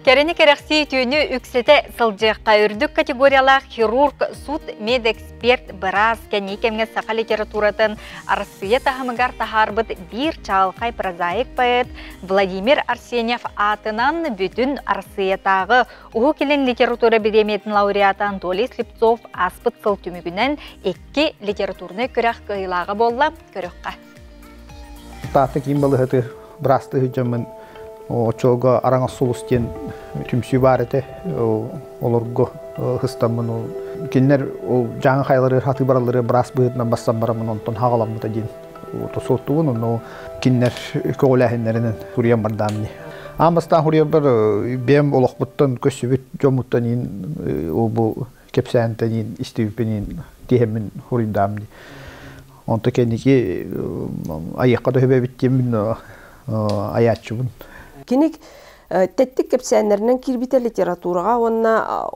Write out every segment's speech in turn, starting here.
Кэрэни кэрэхсии түүнү үксэтэ сылдьыахха үрдүк категориялаах хирург, суд медэксперт, быраас кэнники кэмҥэ саха литературатын Арассыыйа таһымыгар таһаарбыт биир чаҕылхай прозаик поэт Владимир Арсеньев аатынан бүтүн Арассыыйатааҕы Уһук Илин литература бириэмийэтин лауреата Анатолий Слепцов ааспыт сыл түмүгүнэн икки литературнай күрэх кыайыылааҕа буолла. Көрүөххэ. Таатта киин балыһаты быраастыы сылдьаммын оччолорго Араҥас сулус диэн түмсүү баар этэ. Олорго ыстаммын ол кинилэр ол дьааҥы хайалары хатыы бараллары быраас быһыытынан бассан бараммын онтон хаҕаламмыта диэн суоттубун онно кинилэр көҕүлээһиннэринэн суруйан бардаам Аан бастаан суруйарбар бэйэм олохпуттан көссүбүт дьоммуттан иин ол бу кэпсээнтэн иин истибиппин иин тиһэммин суруйдаам дии. Онто кэнники айыахха да сөбөбүт диэммин айааччыбын. Кини тэттик кэпсээннэринэн киирбитэ литератураҕа уонна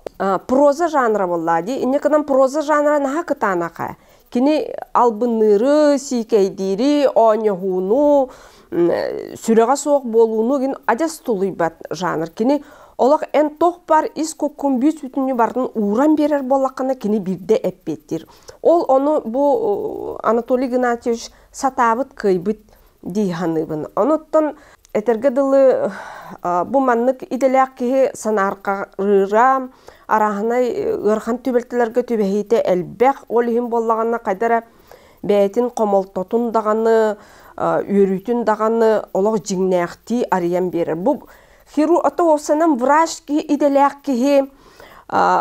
проза жанра буолла дии. Инньэ гынан проза жанра наһаа кытаанаха. Кини албынныыры, сиикэйдиири, оонньоһууну, сүрэҕэ суох буолууну гин адьас тулуйбат жанр. Кини олох эн туох бар ис куккун бүүс бүтүннүү бартын ууран биэрэр буоллаххына кини биирдэ эппиэттиир. Ол ону бу Анатолий Игнатьевич сатаабыт кыайбыт дии саныыбын. Онуттан этэргэ дылы бу маннык идэлээх киһи санаарҕарыыра, арааһынай ыарахан түбэлтэлэргэ түбэһиитэ элбэх. Ол иһин буоллаҕына хайда эрэ бэйэтин хомолтотун даҕаны, үөрүүтүн даҕаны олох дьиҥнээхтии арыйан биэрэр. Бу хирург ото уопсайынан врач киһи идэлээх киһи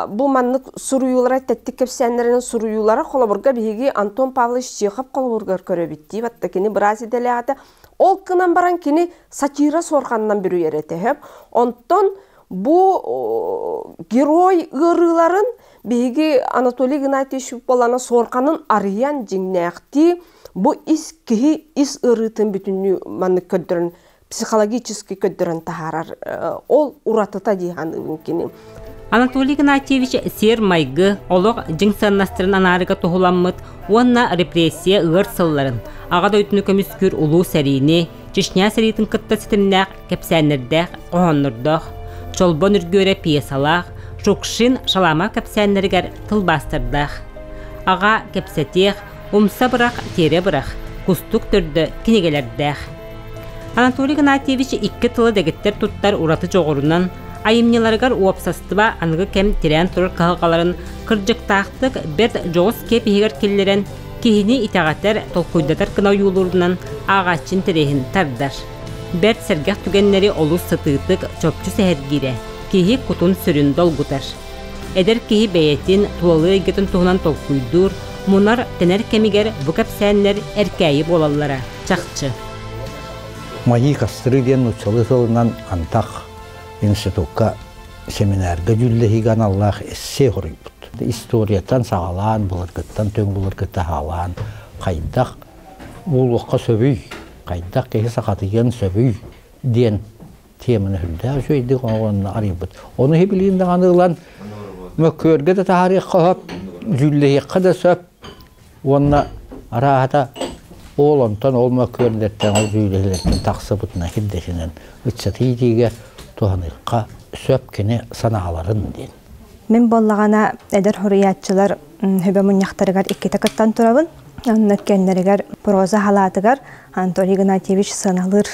бу маннык суруйуулара тэттик кэпсээннэринэн суруйуулара холобурга биһиги Антон Павлович Чехов холобургар көрөбүт дии батта кини быраас идэлээх этэ ол гынан баран кини сатира суорҕанынан бүрүйэр этэ сөп онтон бу герой ыарыыларын биһиги Анатолий Игнатьевич буолана суорҕанын арыйан дьиҥнээхтии бу ис киһи ис ыарыытын бүтүннүү маннык көрдөрөн психологически көрдөрөн таһаарар ол уратыта дии саныыбын кини. Анатолий Игнатьевич сиэр-майгы, олох дьиҥ сыаннастарын анаарыга туһуламмыт уонна репрессия ыар сылларын, Аҕа дойдуну көмүскүүр улуу сэриини, Чечня сэриитин кытта ситимнээх кэпсээннэрдээх хоһооннордоох, Чолбон үргүөрэ пьесалаах, Шукшин Шаламов кэпсээннэригэр тылбаастардаах. Аҕа кэпсэтиэх, умса бырах, тиэрэ бырах, кустук төрдө кинигэлэрдээх. Анатолий Игнатьевич икки тылы дэгиттэр туттар ураты дьоҕурунан, айымньыларыгар уопсастыба аныгы кэм тирээн турар кыһалҕаларын кырдьыктаахтык бэрт дьоҕус киэп иһигэр киллэрэн, киһини итэҕэтэр, толкуйдатар гына ойуулуурунан ааҕааччы интэриэһин тардар. Бэрт сэргэх түгэннэри олус сытыытык чопчу сэһэргиирэ, киһи кутун-сүрүн долгутар. Эдэр киһи бэйэтин, тулалыыр эйгэтин туһунан толкуйдуур, мунар-тэнэр кэмигэр бу кэпсээннэр эркээйи буолаллара чахчы. Мои костры диэн нууччалыы тылынан антах институкка семинарга дьүүллэһиигэ аналлаах эссе хоруйбут. Историяттан саҕалаан, былыргыттан түҥ былыргыта саҕалаан хайдах буолуохха сөбүй, хайдах киһи сахатыйыан сөбүй диэн теманы үрдээх үчүгэйдик оҥоронно арыйбыт. Ону иһи даҕаны ылан мөккүөргэ да таһаарыахха сөп, дьүүллэһиэххэ да сөп уонна арааһата ол онтон ол мөккүөрдэртэн ол дьүүллэһиилэртэн тахсыбытына кирдэтинэн ыччаты иитиигэ туһаныахха сөп кини санааларын диэн. Мин буоллаҕына эдэр суруйааччылар сүбэ мунньахтарыгар иккитэ кыттан турабын. Онно кэннэригэр проза халаатыгар Анатолий Игнатьевич сыаналыыр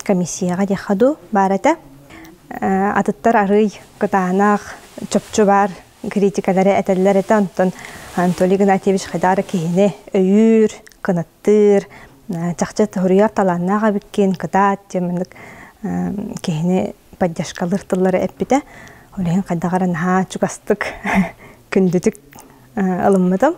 комиссияҕа диэххэ дуу баар этэ. Атыттар арыый кытаанах, чопчу баар критикалары этэллэр этэ. Онтон Анатолий Игнатьевич хайдах эрэ киһини өйүүр, кынаттыыр, чахчы суруйар талааннаах эбиккин, кытаат диэн маннык киһини поддержкалыыр тыллары эппитэ. Ол иһин хайдах эрэ наһаа чугастык, күндүтүк ылыммытым.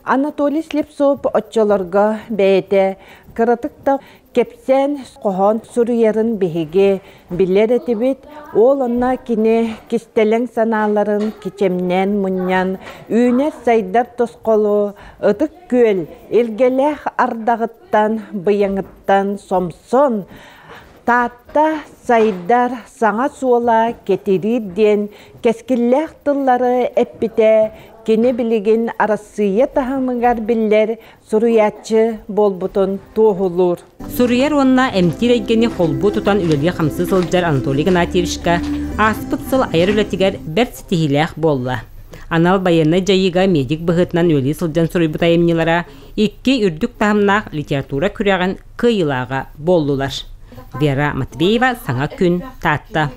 Анатолий Слепцов оччолорго бэйэтэ кыратык да кэпсээн хоһоон суруйарын биһиги билэр этибит. Ол онно кини кистэлэҥ санааларын кичэмнээн мунньан, үүнэр-сайдар тосхолу Ытык Күөл илгэлээх ардаҕыттан, быйаҥыттан сомсон, Таатта сайдар саҥа суола кэтириир диэн кэскиллээх тыллары эппитэ кини билигин Арассыыйа таһымыгар биллэр суруйааччы буолбутун туоһулуур. Суруйар уонна эмтиир эйгэни холбуу тутан үлэлии-хамсыы сылдьар Анатолий Игнатьевичка Ааспыт сыл айар үлэтигэр бэрт ситиһиилээх буолла. Анал байыаннай дьайыыга медик быһыытынан үлэлии сылдьан суруйбут айымньылара икки үрдүк таһымнаах литература күрэҕин кыайыылааҕа буоллулар. Вера Матвеева, Саҥа күн, Таатта.